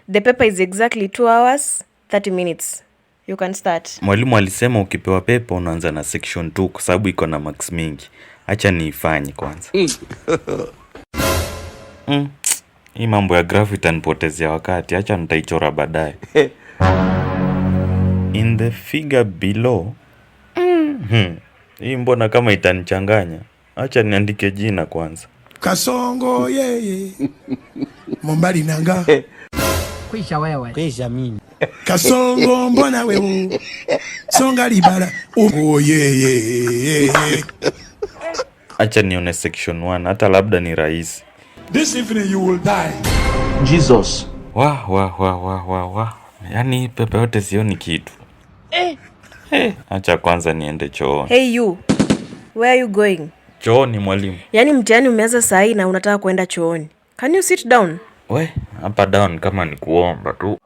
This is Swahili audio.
The paper is exactly 2 hours 30 minutes. You can start. Mwalimu alisema ukipewa paper unaanza na section 2 kwa sababu iko na marks mingi. Acha niifanye kwanza. Hii mambo ya graph itanipotezea wakati. Acha nitaichora baadaye. In the figure below. Hii mbona kama itanichanganya. Acha niandike jina kwanza. Kasongo yeye Mombali nanga. Kwisha wewe. Kwisha mimi. Kasongo mbona wewe songa libala oh yeye. Acha nione section 1 hata labda ni rahisi. This evening you will die. Jesus. Wa wa wa wa wa wa. Yaani paper yote sioni kitu. Eh. Eh, acha kwanza niende chooni. Hey you. Where are you going? Chooni, mwalimu. Yaani mtihani umeanza saa hii na unataka kwenda chooni. Can you sit down? We, hapa down kama ni kuomba tu.